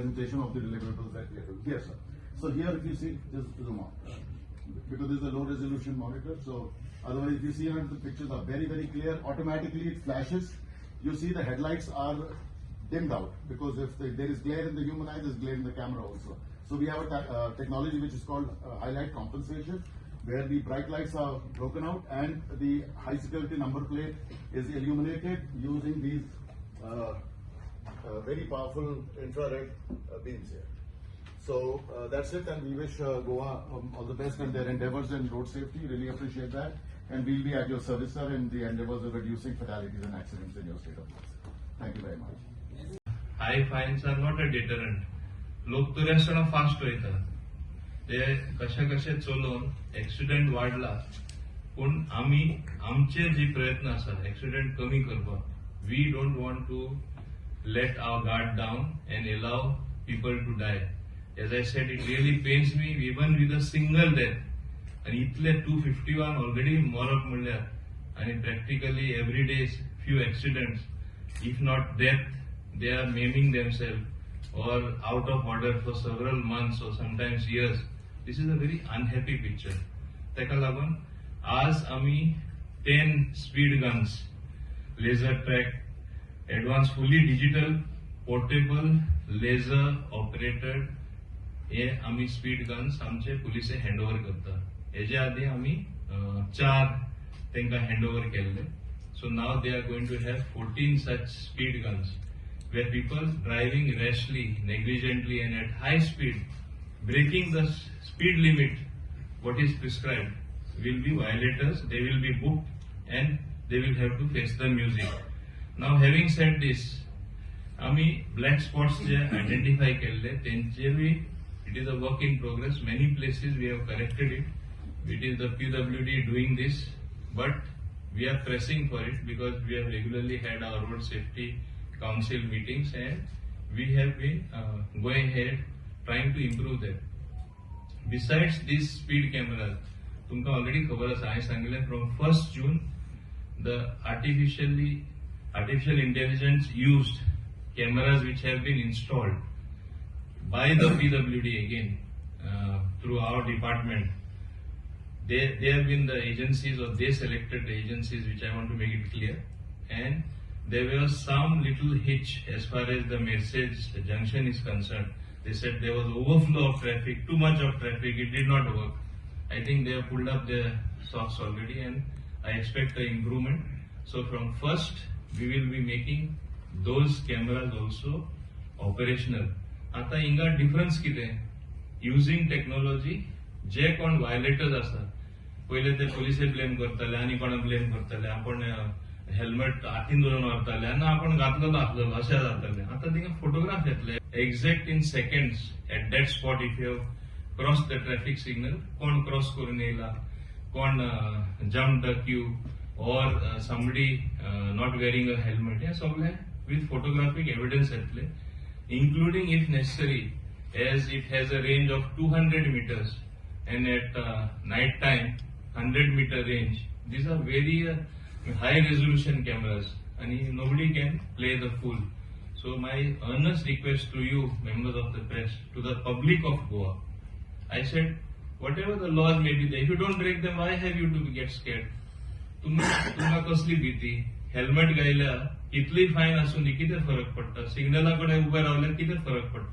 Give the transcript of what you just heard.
presentation of the deliverables that we are doing. Yes, sir. So here, if you see, just zoom out. Because this is a low resolution monitor, so otherwise if you see here, the pictures are very, very clear. Automatically it flashes. You see the headlights are dimmed out because if there is glare in the human eye, there's glare in the camera also. So we have a technology which is called highlight compensation, where the bright lights are broken out and the high security number plate is illuminated using these very powerful infrared beams here. So that's it, and we wish Goa all the best in their endeavors in road safety. Really appreciate that, and we'll be at your service, sir, in the endeavors of reducing fatalities and accidents in your state of Goa. Thank you very much. High fines are not a deterrent. लोक तरी आसतना fast वयता, ते कशे कशे चलोवन accident वाडला. पूण आमी आमचे जे प्रयत्न आसा एक्सिडेंट कमी करपाक, we don't want to let our guard down and allow people to die. As I said, it really pains me, even with a single death. आनी इतले 251 ऑलरेडी मरप म्हणल्यार आनी practically every day few accidents, if not death, they are maiming themselves or out of order for several months or sometimes years. This is a very unhappy picture. ताका लागून आज आमी 10 speed guns, laser track, advance, fully digital, portable, laser operated हे आमी speed guns आमचे पुलिसे hand over करता. हेजे आदी आमी चार तांकां हँड ओव्हर केल्ले. So now they are going to have 14 such speed guns, where people driving rashly, negligently and at high speed, breaking the speed limit what is prescribed, will be violators. They will be booked and they will have to face the music. Now, having said this, आमी black spots जे identify केल्ले तेंचेरूय it is a work in progress. Many places we have corrected it. It is the PWD doing this, but we are pressing for it because we have regularly had our road safety council meetings and we have been going ahead trying to improve that. Besides this speed cameras, तुमकां already खबर आसा, हांवें सांगिल्लें, from 1st June the artificial intelligence used cameras which have been installed by the PWD again through our department. They have been the agencies or they selected the agencies, which I want to make it clear. And there was some little hitch as far as the Merces junction is concerned. They said there was overflow of traffic, too much of traffic, it did not work. I think they have pulled up their socks already and I expect an improvement. So from first, we will be making those cameras also operational. आता हिंगा difference कितें? Using technology, जे कोण व्हायलेटर्स आसा, पयले ते पोलिसे blame करताले आनी कोणा ब्लेम करताले, आपण हेल्मेट हातीन धरून व्हरताले आनी आपण घातलेलो आसलेलो अशें जातालें. आतां थिंगा फोटोग्राफ येतले exact in seconds at that spot. If you cross the traffic signal, कोण क्रॉस करून येयला, कोण jump the queue or somebody not wearing a helmet, हे सगळे विथ फोटोग्राफिक एविडन्स येतले, including, if necessary, as it has a range of 200 meters and at night time 100-meter range. These are very high resolution cameras and nobody can play the fool. So my earnest request to you, members of the press, to the public of Goa, I said, whatever the laws may be there, if you don't break them, why have you to get scared? तुम्ही तुमकां कसली भीती? Helmet घायल्यार कितली fine आसूं दी, कितें फरक पडटा? सिग्नला कडेन उबे रावल्यार कितें फरक पडटा?